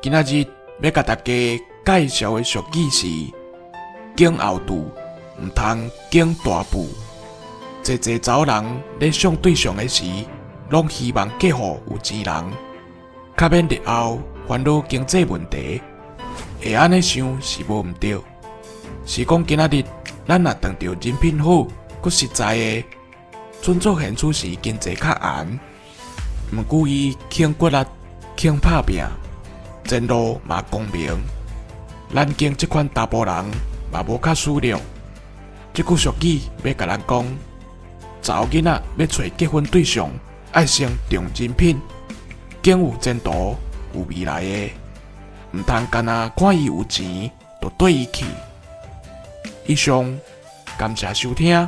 今仔日欲共大家介紹的俗語是：揀後揬，毋通揀大埔。濟濟查某人咧相對象的時，攏希望嫁予有錢人，較免日後煩惱經濟問題。會按呢想是無毋著，是講今仔日咱若碰著人品好、閣實在的，準做現此時經濟較紅，毋過伊肯骨力、肯拍拚，前路嘛光明。咱揀這款查埔人嘛無較輸了。這句俗語欲共咱講，查某囡仔欲揣結婚對象，愛先重人品，揀有前途、有未來的，毋通干焦看伊有錢就綴伊去。以上，感謝收聽。